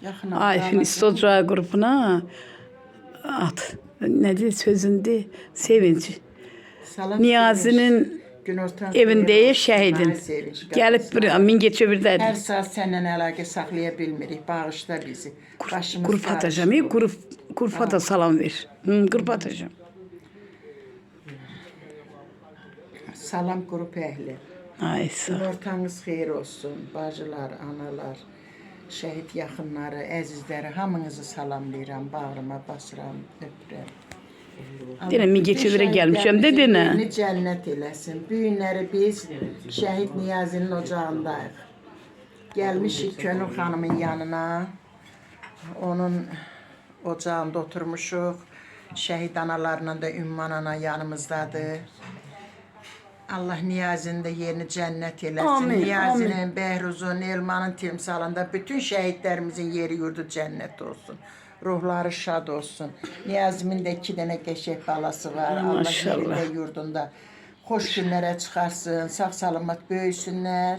Yaxınam. Arifin İstocağı qrupuna at. Nədir sözündür? Sevinç. Salam. Niyazinin Günortan evindəyik xeyir olsun. şəhidin. Ay Sevinç, Gəlib bir Mingəçevirdədir. Hər saat səndən əlaqə saxlaya bilmirik. Bağışla bizi. Başımız Qrup qarışdı. atacağım. Qrupa da salam ver. Hı, qrup atacağım. Salam qrup əhli. Ay sağ ol. Günortanız xeyir olsun. Bacılar, analar, şəhid yaxınları, əzizləri hamınızı salamlayıram, bağrıma basıram, öpürəm. Allah Denə Mingəçevirə bütün gəlmişəm də şəhidlərimizin denə. yerini cənnət eləsin. Bu günləri biz şəhid Niyazinin ocağındayıq. Gəlmişik Könül xanımın yanına. Onun ocağında oturmuşuq. Şəhid analarla da Ümman ana yanımızdadır. Allah Niyazinin də yerini cənnət eləsin. Amin, Niyazinin, Bəhruzun, Elmanın timsalında bütün şəhidlərimizin yeri yurdu cənnət olsun. Ruhları şad olsun. Niyazimin də 2 dənə qəşəng balası var. Allah Maşallah. yerində yurdunda xoş günlərə çıxarsın. Sağ salamat böyüsünlər.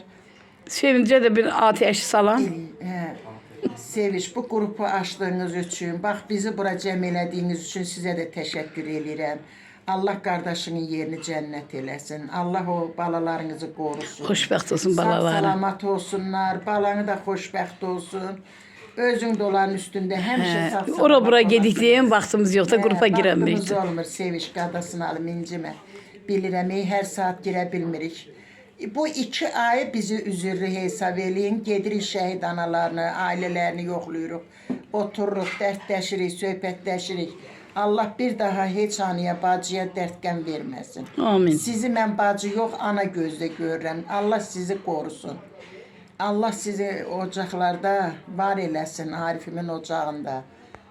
Sevincə də bir atəş salam. Hə. Seviş, bu qrupu açdığınız üçün, bax bizi bura cəm elədiyiniz üçün sizə də təşəkkür eləyirəm. Allah qardaşının yerini cənnət eləsin. Allah o balalarınızı qorusun. Xoşbəxt olsun Sağ balaları. salamat olsunlar. Balanı da xoşbəxt olsun. Özün də onların üstündə həmişə sağ salamat. Ora bura olasın. gedikdiyim vaxtımız yoxdur, qrupa girəmirik. Vaxtımız olmur, Seviş qadasını alım, incimə. Bilirəm, ey, hər saat girə bilmirik. Bu 2 ayı bizi üzürlü hesab eləyin. Gedirik şəhid analarını, ailələrini yoxlayırıq. Otururuq, dərdləşirik, söhbətləşirik. Allah bir daha heç anıya, bacıya dərd qəm verməsin. Amin. Sizi mən bacı yox, ana gözdə görürəm. Allah sizi qorusun. Allah sizi ocaqlarda var eləsin, Arifimin ocağında.